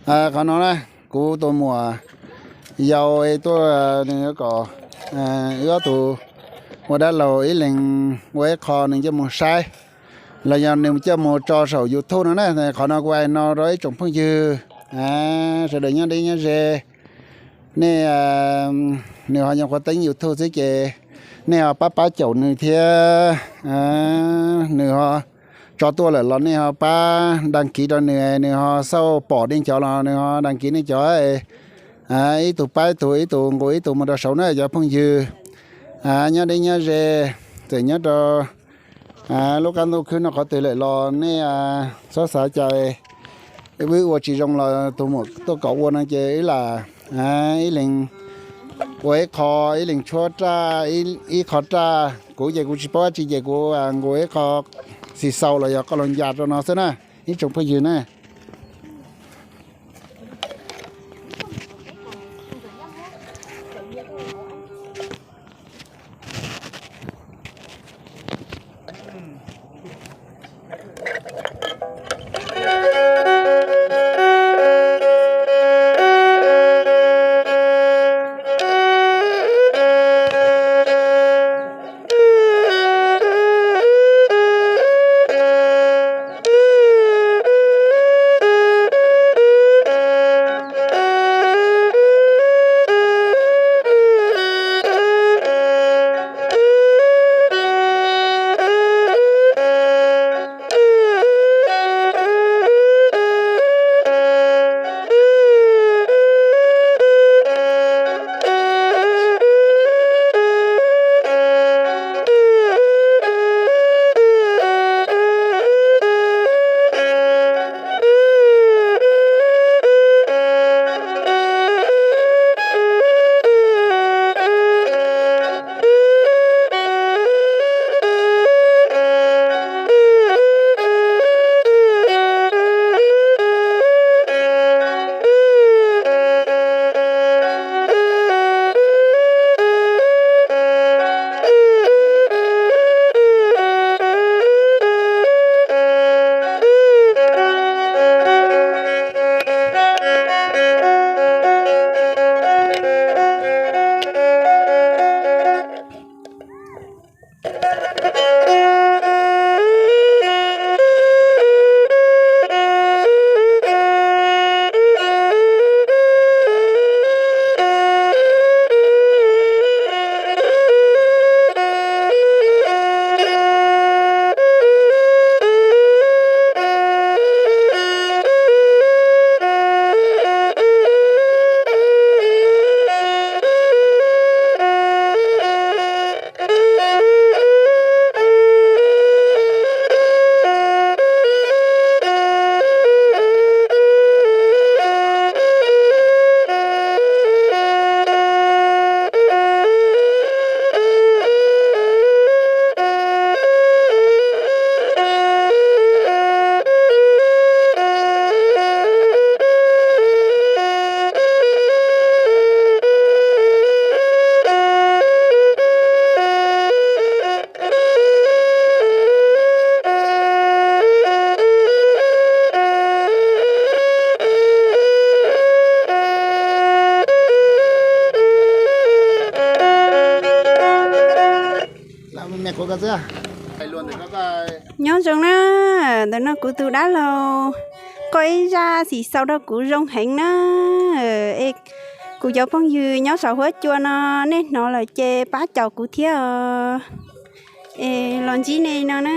Qhov no na, kuv tus muam yau tuaj, nws kom wb ob tug ua dab laug ib leeg ua ib qho nws coj mus saib, los yog nws coj mus tso saum YouTube no na. Qhov no kuv hais no rau ib tsoom phooj ywg sawv daws nyob deb nyob ze. Nej, nws ho nyuam qhuav teeb YouTube xwb ces nej ho pab pab caum nws thiab. Nws ho tso tuaj lawm los nej ho pab đăng ký rau nws, nws ho xauj pom nej cov los nws ho đăng ký nej cov. Ib tug pab ib tug, ib tug nqus ib tug mus rau saud na cov phooj ywg nyob deb nyob ze, txawm nyob rau lub qab ntuj khwb no qhov twg lawm los nej txhob xav cas wb ua tsis zoo los tus muam tuaj kom ua no ces wb lam ib leeg ua ib qho, ib leeg tshuab raj ib qho raj. Kuv ces kuv tsis paub dab tsi ces kuv nqus ib qho xis xaus los yog qoj laug ncas rau no xwb na ib tsoom phooj ywg na. Nyob zoo na, ntawm no kuv tus dab laug qoj ib zaj xim xaus rau kuv zoo heev na. Es kuv cov phooj ywg nyob saum huab cua no, nej hnov lawm ces pab caum kuv thiab os. Es los ntsib nej no na.